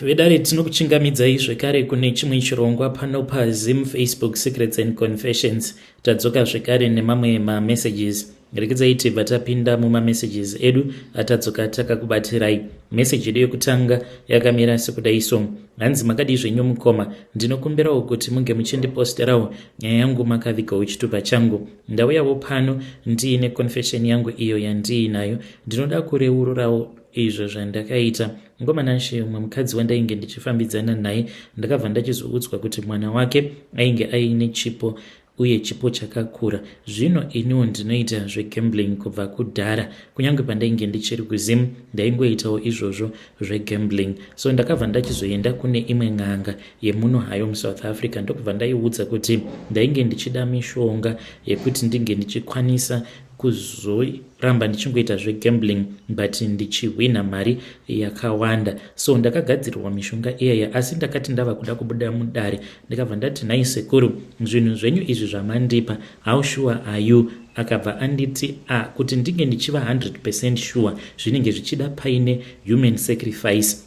Vedare, tinokuchingamidzai zvekare kune chimwe chirongwa pano paZim Facebook Secrets and Confessions. Tadzoka zvekare nemamwe mamessages. Rekedzai tibva tapinda mumamessages edu atadzoka takakubatirai. Meseji yedu yekutanga yakamira sekudai so. Hanzi, "Makadii zvenyu mukoma? Ndinokumbirawo kuti munge muchindiposterawo nyaya yangu makavigawo chitupa changu. Ndauyawo pano ndiine confession yangu iyo yandiinayo. Ndinoda kureururawo izvo zvandakaita. Ngomanashe, umwe mukadzi wandainge ndichifambidzana naye, ndakabva ndachizoudzwa kuti mwana wake ainge aine chipo, uye chipo chakakura. Zvino iniwo ndinoita zvegambling kubva kudhara. Kunyange pandainge ndichiri kuZim ndaingoitawo izvozvo zvegambling. So ndakabva ndachizoenda kune imwe n'anga yemuno hayo muSouth Africa, ndokubva ndaiudza kuti ndainge ndichida mishonga yekuti ndinge ndichikwanisa kuzoramba ndichingoita zvegambling but ndichihwina mari yakawanda. So ndakagadzirirwa mishonga iyaya, asi ndakati ndava kuda kubuda mudare, ndikabva ndati, 'Nhai sekuru, zvinhu zvenyu izvi zvamandipa, how sure are you?' Akabva anditi, 'A, kuti ndinge ndichiva 100% sure, zvinenge zvichida paine human sacrifice.'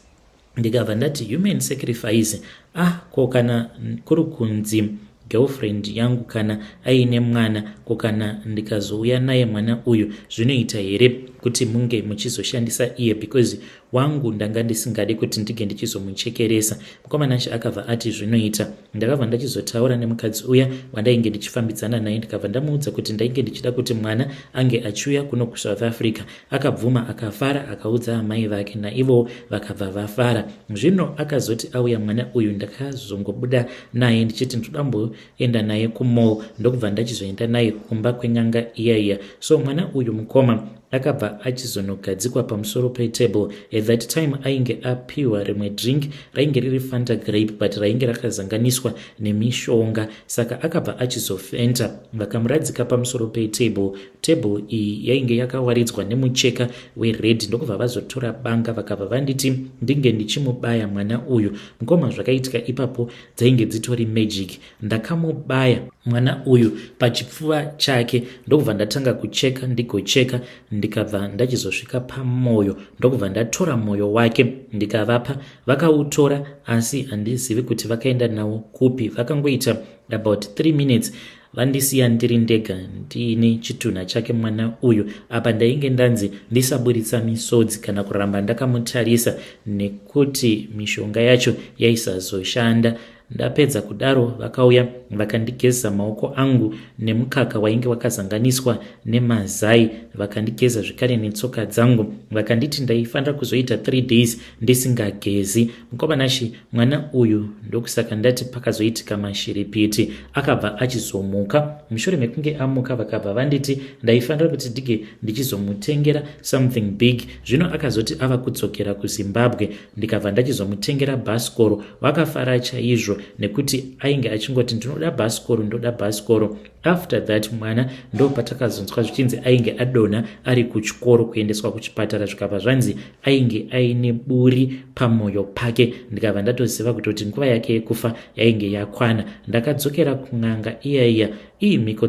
Ndikabva ndati, 'Human sacrifice? Ah, ko kana kuri kunzi girlfriend yangu kana aine mwana, ko kana ndikazouya naye mwana uyu, zvinoita here kuti munge muchizoshandisa iye? Because wangu ndanga ndisingadi kuti ndinge ndichizomuchekeresa.' Mukomanashe akabva ati zvinoita. Ndakabva ndachizotaura nemukadzi uya wandainge ndichifambidzana naye, ndikabva ndamuudza kuti ndainge ndichida kuti mwana ange achiuya kuno kuSouth Africa. Akabvuma, akafara, akaudza amai vake, naivowo vakabva vafara. Zvino akazoti auya mwana uyu, ndakazongobuda naye ndichiti ndoda mboenda naye kumall, ndokubva ndachizoenda naye kumba kwen'anga iya iya. So mwana uyu, mukoma, akabva achizonogadzikwa pamusoro petable. At that time ainge apiwa rimwe drink rainge riri Fanta Grape, but rainge rakazanganiswa nemishonga. Saka akabva achizofenta, vakamuradzika pamusoro petable. Table iyi yainge yakawaridzwa nemucheka wered. Ndokubva vazotora banga, vakabva vanditi ndinge ndichimubaya mwana uyu. Mukoma, zvakaitika ipapo dzainge dzitori magic. Ndakamubaya mwana uyu pachipfuva chake, ndokubva ndatanga kucheka, ndigocheka, ndikabva ndachizosvika pamwoyo, ndokubva ndatora mwoyo wake ndikavapa. Vakautora, asi handizivi kuti vakaenda nawo kupi. Vakangoita about 3 minutes vandisiya ndiri ndega ndiine chitunha chake mwana uyu. Apa ndainge ndanzi ndisaburitsa misodzi kana kuramba ndakamutarisa, nekuti mishonga yacho yaisazoshanda. Ndapedza kudaro, vakauya vakandigeza maoko angu nemukaka wainge wakazanganiswa nemazai, vakandigeza zvekare netsoka dzangu. Vakanditi ndaifanira kuzoita 3 days ndisingagezi. Mukomanashi, mwana uyu, ndokusaka ndati pakazoitika mashiripiti, akabva achizomuka. Mushure mekunge amuka, vakabva vanditi ndaifanira kuti ndige ndichizomutengera something big. Zvino akazoti ava kudzokera kuZimbabwe, ndikabva ndachizomutengera bhasikoro. Vakafara chaizvo, nekuti ainge achingoti, 'Ndinoda bhasikoro, ndoda bhasikoro.' After that, mwana ndo patakazonzwa zvichinzi ainge adonha ari kuchikoro, kuendeswa kuchipatara, zvikabva zvanzi ainge aine buri pamwoyo pake. Ndikabva ndatoziva kutoti nguva yake yekufa yainge yakwana. Ndakadzokera kun'anga iyaiya. Ii, mhiko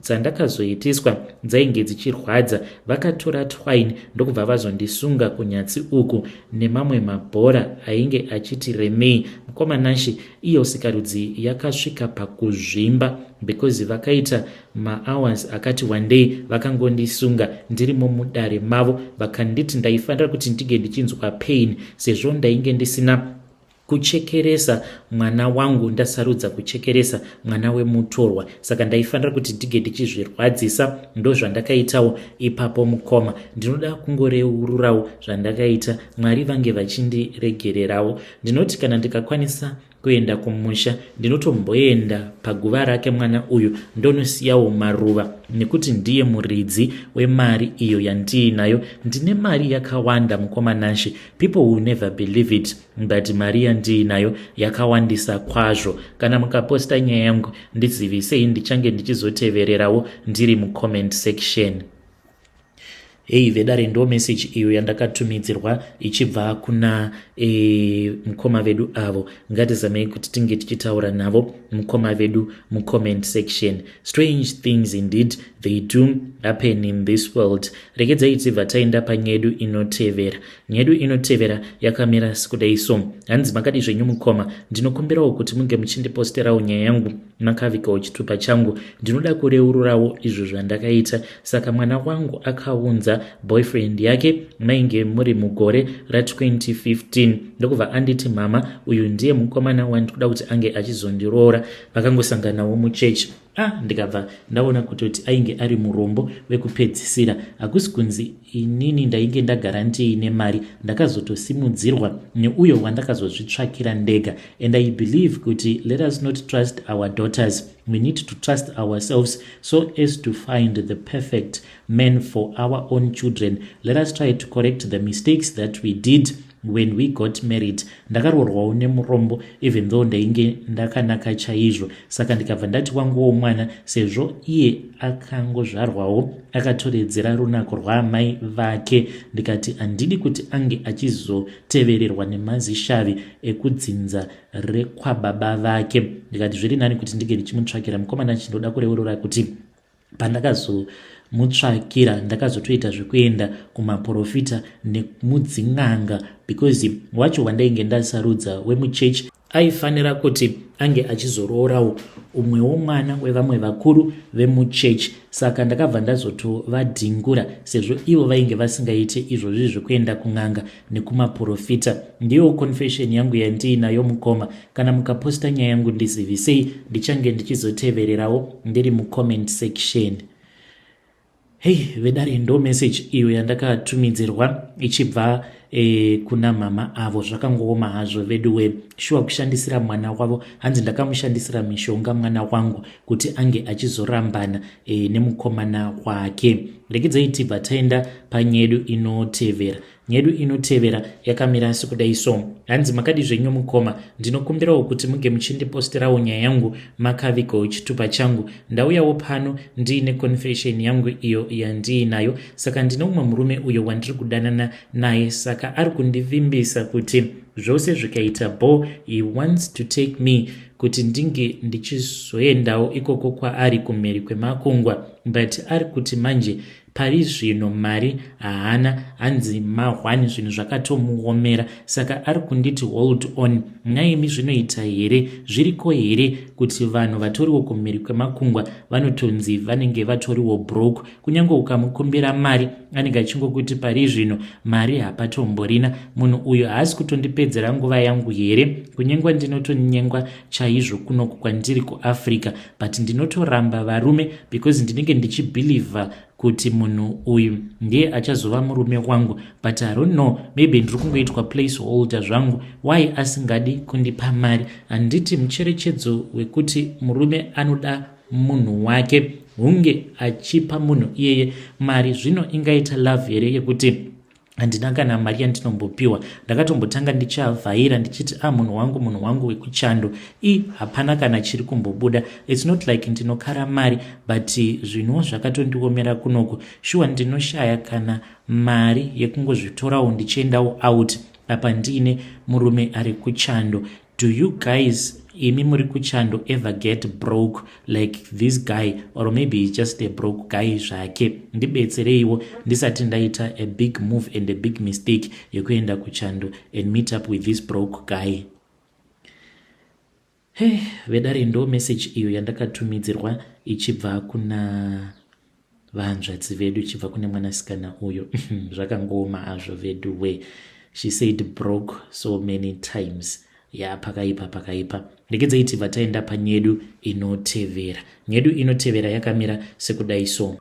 dzandakazoitiswa dzainge dzichirwadza. Vakatora twine, ndokubva vazondisunga kunyatsi uku nemamwe mabhora ainge achiti remei. Mukomanashi, iyo sikarudzi yakasvika pakuzvimba, because vakaita mahours akati wandei vakangondisunga ndirimo mudare mavo. Vakanditi ndaifanira kuti ndinge ndichinzwa pain, sezvo ndainge ndisina kuchekeresa mwana wangu, ndasarudza kuchekeresa mwana wemutorwa, saka ndaifanira kuti ndinge ndichizvirwadzisa. Ndozvandakaitawo ipapo. Mukoma, ndinoda kungoreururawo zvandakaita. Mwari vange vachindiregererawo. Ndinoti kana ndikakwanisa kuenda kumusha, ndinotomboenda paguva rake mwana uyu, ndonosiyawo maruva, nekuti ndiye muridzi wemari iyo yandiinayo. Ndine mari yakawanda, mukoma Nashe. People will never believe it, but mari yandiinayo yakawandisa kwazvo. Kana mukaposta nyaya yangu, ndizivisei, ndichange ndichizotevererawo ndiri mucomment section." Hei vedare, ndo message iyo yandakatumidzirwa ichibva kuna mukoma vedu avo. Ngatizamei kuti tinge tichitaura navo mukoma vedu mucomment section. Strange things indeed, they do happen in this world. Regedzai tibva taenda panyedu inotevera. Nyedu inotevera yakamira sekudai so. Hanzi, "Makadi zvenyu mukoma? Ndinokumbirawo kuti munge muchindiposterawo nyaya yangu makavikawo chitupa changu. Ndinoda kureururawo izvo zvandakaita. Saka mwana wangu akaunza boyfriend yake, mainge muri mugore ra2015. Ndokubva anditi, 'Mama, uyu ndiye mukomana wandikuda kuti ange achizondiroora.' Vakangosanganawo muchechi. Ah, ndikabva ndaona kutoti ainge ari murombo wekupedzisira. Hakusi kunzi inini ndainge ndagara ndiine mari, ndakazotosimudzirwa neuyo wandakazozvitsvakira ndega. And I believe kuti let us not trust our daughters. We need to trust ourselves so as to find the perfect man for our own children. Let us try to correct the mistakes that we did when we got married. Ndakaroorwawo nemurombo, even though ndainge ndakanaka chaizvo. Saka ndikabva ndati wanguwo mwana, sezvo iye akangozvarwawo akatoredzera runako rwaamai vake, ndikati handidi kuti ange achizotevererwa nemazishavi ekudzinza rekwababa vake. Ndikati zviri nani kuti ndinge ndichimutsvakira mukomana. Chindoda kureurura kuti pandakazomutsvakira, ndakazotoita zvekuenda kumaprofita nemudzin'anga, because wacho wandainge ndasarudza wemuchechi aifanira kuti ange achizoroorawo umwewo mwana wevamwe vakuru vemuchechi. Saka ndakabva ndazotovadhingura, sezvo ivo vainge vasingaiti izvozvi zvekuenda kun'anga nekumaprofita. Ndiyo confession yangu yandiinayo mukoma. Kana mukaposta nyaya yangu, ndizivisei, ndichange ndichizotevererawo ndiri mucomment section." Hei vedare, ndo message iyo yandakatumidzirwa ichibva kuna mama avo. Zvakangooma hazvo veduwe. Shuwa, kushandisira mwana wavo. Hanzi, "Ndakamushandisira mishonga mwana wangu kuti ange achizorambana nemukomana wake." Regedzai tibva taenda panyedu inotevera. Nyedu inotevera yakamira sekudai so. Hanzi, "Makadi zvenyu mukoma? Ndinokumbirawo kuti munge muchindiposterawo nyaya yangu makavigawo chitupa changu. Ndauyawo pano ndiine confession yangu iyo yandiinayo. Saka ndine umwe murume uyo wandiri kudanana naye. Saka ari kundivimbisa kuti zvose zvikaita bo, he wants to take me kuti ndinge ndichizoendawo ikoko kwaari kumheri kwemakungwa. But ari kuti manje pari zvino mari haana. Hanzi mahwani, zvinhu zvakatomuomera. Saka ari kunditi hold on. Naimi, zvinoita here? Zviriko here kuti vanhu vatoriwo kumhiri kwemakungwa vanotonzi vanenge vatoriwo broke? Kunyange ukamukumbira mari, anenge achingokuti pari zvino mari hapatomborina. Munhu uyu haasi kutondipedzera nguva yangu here? Kunyengwa ndinotonyengwa chaizvo kunoku kwandiri kuAfrica, but ndinotoramba varume because ndinenge ndichibhilivha kuti munhu uyu ndiye achazova murume wangu. But I don't know, maybe ndiri kungoitwa place holder zvangu. Why asingadi kundipa mari? Handiti mucherechedzo wekuti murume anoda munhu wake hunge achipa munhu iyeye mari? Zvino ingaita love here yekuti handina kana mari yandinombopiwa? Ndakatombotanga ndichavhaira ndichiti a ah, munhu wangu, munhu wangu wekuchando i hapana kana chiri kumbobuda. It's not like ndinokara mari, but zvinhuwo zvakatondiomera kunoku. Shuwa, ndinoshaya kana mari yekungozvitorawo ndichiendawo out, apa ndiine murume ari kuchando. Do you guys, imi muri kuchando, ever get broke like this guy? Or maybe he's just a broke guy zvake. Ndibetsereiwo ndisati ndaita a big move and a big mistake yekuenda kuchando and meet up with this broke guy." He vedare, ndo message iyo yandakatumidzirwa ichibva kuna vanzvadzi vedu, ichibva kune mwanasikana uyo. Zvakangooma hazvo vedu we. She said broke so many times. Ya, pakaipa, pakaipa. Regedzai tibva taenda panyedu inotevera. Nyedu inotevera yakamira sekudai so.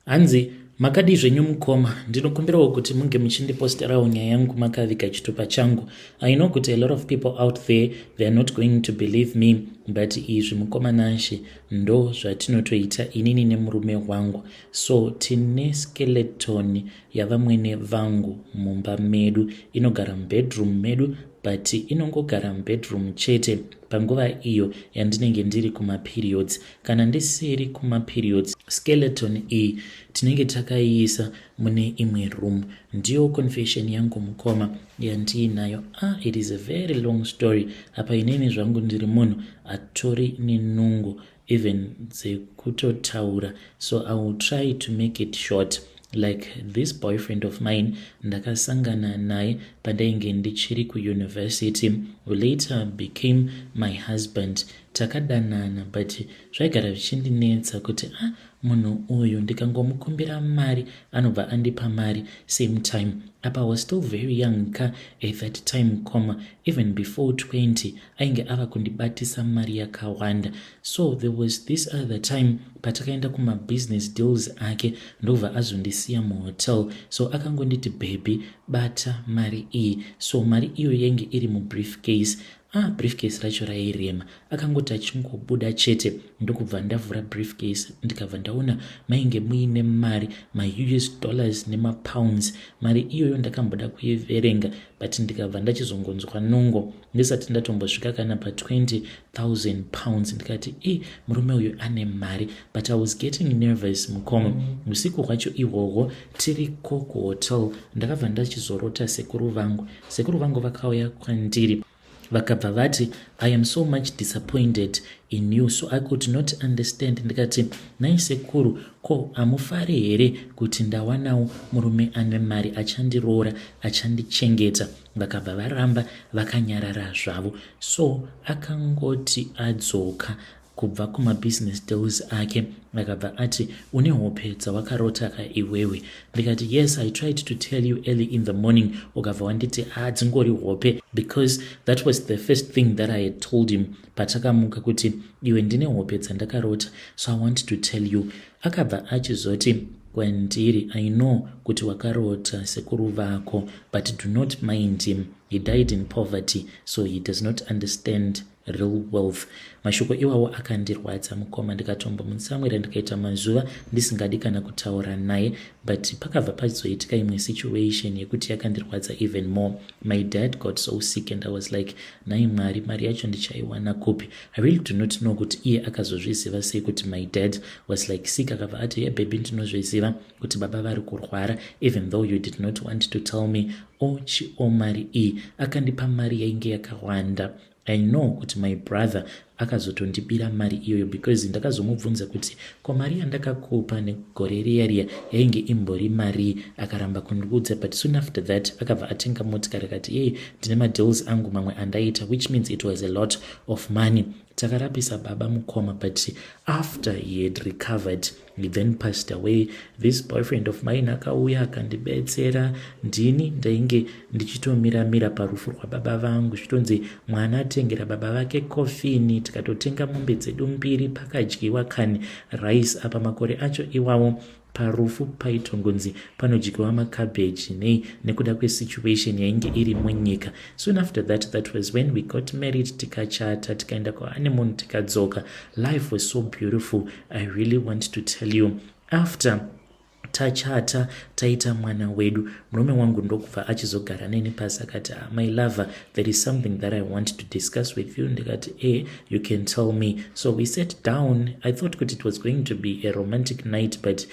Hanzi, "Makadi zvenyu mukoma? Ndinokumbirawo kuti munge muchindiposterawo nyaya yangu makaviga chitupa changu. I know kuti a lot of people out there, they are not going to believe me, but izvi mukoma Nashe, ndo zvatinotoita inini nemurume wangu. So tine skeleton yavamwene vangu mumba medu, inogara mubedroom medu. But inongogara mubedroom chete panguva iyo yandinenge ndiri kumaperiods. Kana ndisiri kumaperiods, skeleton iyi tinenge takaiisa mune imwe room. Ndiyo confession yangu, mukoma, yandiinayo. Ah, it is a very long story. Apa inini zvangu ndiri munhu atori nenungo even dzekutotaura, so I will try to make it short. Like, this boyfriend of mine, ndakasangana naye pandainge ndichiri kuuniversity, who later became my husband. Takadanana, but zvaigara zvichindinetsa kuti, ah, munhu uyu ndikangomukumbira mari anobva andipa mari same time. Apa was still very young ka at that time, comma, even before 20 ainge ava kundibatisa mari yakawanda. So there was this other time patakaenda kumabusiness deals ake, ndobva azondisiya muhotel. So akangonditi, "Baby, bata mari iyi." So mari iyo yainge iri mubrief case. Ah, briefcase racho rairema. Akangoti achingobuda chete, ndokubva ndavhura briefcase, ndikabva ndaona mainge muine mari, maUS dollars nemapounds. Mari iyoyo ndakamboda kuiverenga, but ndikabva ndachizongonzwa nungo ndisati ndatombosvika kana pa20 000 pounds. Ndikati, "E, murume uyu ane mari." But I was getting nervous, mukoma. Usiku hwacho ihwohwo tiriko kuhotel, ndakabva ndachizorota sekuru vangu. Sekuru vangu vakauya kwandiri, vakabva vati, "I am so much disappointed in you." So I could not understand. Ndikati, "Nai sekuru, ko hamufari here kuti ndawanawo murume ane mari achandiroora, achandichengeta?" Vakabva varamba vakanyarara zvavo. So akangoti adzoka kubva kumabusiness deals ake, akabva ati, "Une hope dzawakarota ka iwewe?" Ndikati, "Yes, I tried to tell you early in the morning, ukabva wanditi hadzingori hope," because that was the first thing that I had told him patakamuka, kuti, "Iwe, ndine hope dzandakarota, so I want to tell you." Akabva achizoti kwandiri, "I know kuti wakarota sekuru vako, but do not mind him. He died in poverty, so he does not understand real wealth." Mashoko iwawo akandirwadza, mukoma. Ndikatombomutsamwira, ndikaita mazuva ndisingadi kana kutaura naye. But pakabva pazoitika imwe situation yekuti yakandirwadza even more. My dad got so sick and I was like, "Nai Mwari, mari yacho ndichaiwana kupi?" I really do not know kuti iye akazozviziva sei kuti my dad was like sick. Akabva ati, "Ye baby, ndinozviziva kuti baba vari kurwara, even though you did not want to tell me. Ochio mari iyi." Akandipa mari yainge yakawanda. I know kuti my brother akazotondibira mari iyoyo, because ndakazomubvunza kuti, "Ko mari yandakakupa negore riya riya yainge imbori mari?" Akaramba kundiudza. But soon after that akabva atenga motikari, akati, "Yei, ndine madeals angu mamwe andaita," which means it was a lot of money. Takarapisa baba, mukoma, but after he had recovered, he then passed away. This boyfriend of mine akauya akandibetsera. Ndini ndainge ndichitomiramira parufu rwababa vangu, zvitonzi mwana atengera baba vake kofini. Tikatotenga mombe dzedu mbiri, pakadyiwa kani rice. Apa makore acho iwawo parufu paitongonzi panodyiwa makabheji nei, nekuda kwesituation yainge iri munyika. Soon after that, that was when we got married. Tikachata, tikaenda kuhoneymoon, tikadzoka. Life was so beautiful. I really want to tell you, after tachata, taita mwana wedu, murume wangu ndokubva achizogara neni pasi, akati, "Ah, my lover, there is something that I want to discuss with you." Ndikati, "E, you can tell me." So we sat down. I thought kuti it was going to be a romantic night, but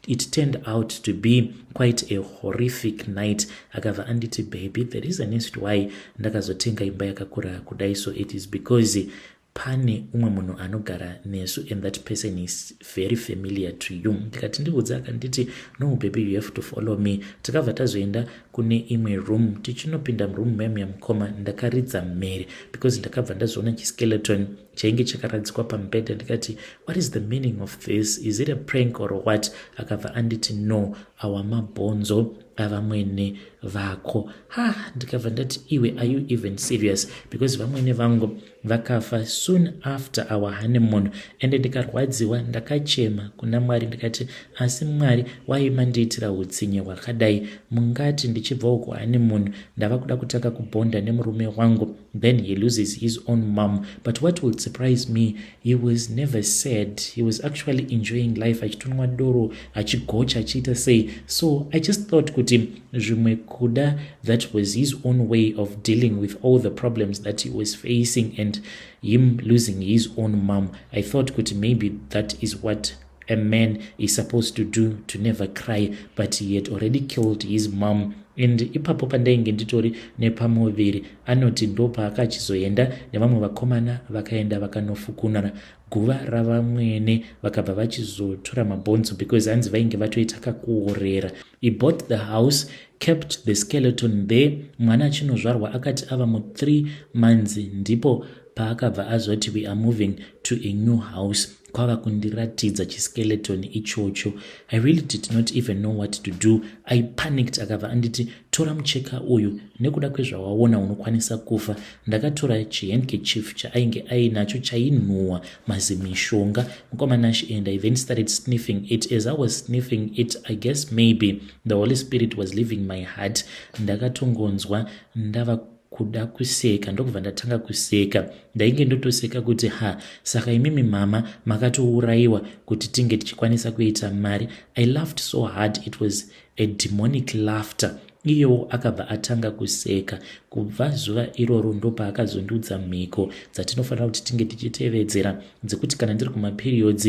it turned out to be quite a horrific night. Akabva anditi, "Baby, the reason is why ndakazotenga imba yakakura kudai, so it is because pane umwe munhu anogara nesu, and that person is very familiar to you." Ndikati, "Ndiudza." Akanditi, "No baby, you have to follow me." Takabva tazoenda kune imwe room. Tichinopinda muroom mem yamukoma, ndakaridza mhere, because ndakabva ndazoona chiskeleton chainge chakaradzikwa pamubhedha. Ndikati, "What is the meaning of this? Is it a prank or what?" Akabva anditi, "No, awa mabhonzo avamwene vako." Ha, ndikabva ndati, "Iwe, are you even serious?" Because vamwene vangu vakafa soon after our honeymoon. Ende ndikarwadziwa, ndakachema kuna Mwari, ndikati, "Asi Mwari, waimandiitira utsinye hwakadai? Mungati ndichibvawo kuhoneymoon ndava kuda kutanga kubhonda nemurume wangu, then he loses his own mom?" But what would surprise me, he was never sad. He was actually enjoying life, achitonwa doro, achigocha, achiita sei. So I just thought kuti Kuti zvimwe kuda that was his own way of dealing with all the problems that he was facing and him losing his own mom. I thought kuti maybe that is what a man is supposed to do, to never cry, but he had already killed his mom. And ipapo pandainge nditori nepamuviri, anoti ndo paakachizoenda nevamwe vakomana, vakaenda vakanofukunura guva ravamwene, vakabva vachizotora mabhonzo because hanzi vainge vatoita kakuorera. He bought the house, kept the skeleton there. Mwana achinozvarwa, akati ava mu3 months, ndipo paakabva azoti, "We are moving to a new house," kwava kundiratidza chiskeleton ichocho. I really did not even know what to do. I panicked. Akabva anditi, "Tora mucheka uyu, nekuda kwezvawaona unokwanisa kufa." Ndakatora chihandkerchief chaainge ainacho chainhuhwa mazimishonga, mukomanash, and I then started sniffing it. As I was sniffing it, I guess maybe the Holy Spirit was leaving my heart. Ndakatongonzwa ndava kuda kuseka, ndokubva ndatanga kuseka. Ndainge ndotoseka kuti, "Ha, saka imimi mama makatourayiwa kuti tinge tichikwanisa kuita mari." I laughed so hard, it was a demonic laughter. Iyewo akabva atanga kuseka. Kubva zuva iroro ndopaakazondiudza mhiko dzatinofanira kuti tinge tichitevedzera, dzekuti kana ndiri kumaperiods,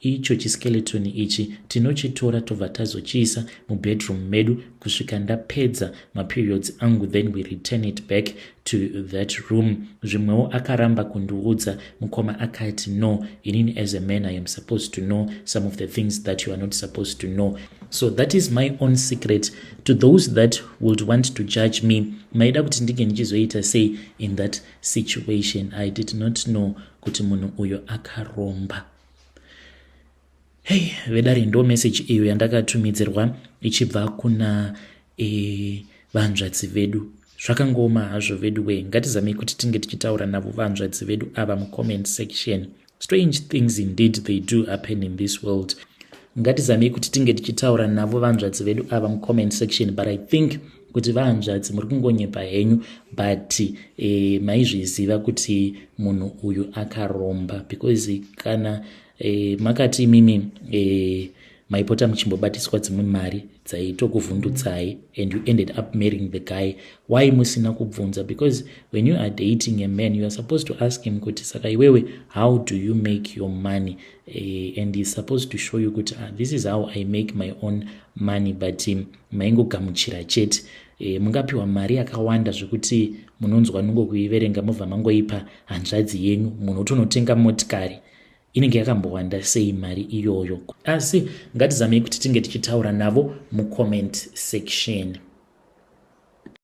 icho chiskeleton ichi tinochitora, tobva tazochiisa mubedroom medu kusvika ndapedza maperiods angu, then we return it back to that room. Zvimwewo akaramba kundiudza, mukoma. Akati, "No, inini as a man I am supposed to know some of the things that you are not supposed to know." So that is my own secret. To those that would want to judge me, maida kuti ndinge ndichizoita sei in that situation? I did not know kuti munhu uyo akaromba. Hei vedare, ndo message iyo yandakatumidzirwa ichibva kuna vanzvadzi vedu. Zvakangooma hazvo vedu wee. Ngatizamei kuti tinge tichitaura navo vanzvadzi vedu ava mucomment section. Strange things indeed, they do happen in this world. Ngatizamei kuti tinge tichitaura navo vanzvadzi vedu ava mucomment section. But I think kuti vahanzvadzi muri kungonyepa henyu, but maizviziva kuti munhu uyu akaromba, because kana makati imimi maipota muchimbobatiswa dzimwe mari dzaitokuvhundutsai and you ended up marrying the guy, why musina kubvunza? Because when you are dating a man, you are supposed to ask him kuti, "Saka iwewe, how do you make your money?" And he's supposed to show you kuti, "Ah, this is how I make my own money." But maingogamuchira chete. Mungapiwa mari yakawanda zvekuti munonzwa nongokuiverenga, mobva mangoipa hanzvadzi yenyu, munhu otonotenga motikari. Inenge yakambowanda sei mari iyoyo? Asi ngatizamei kuti tinge tichitaura navo mucomment section.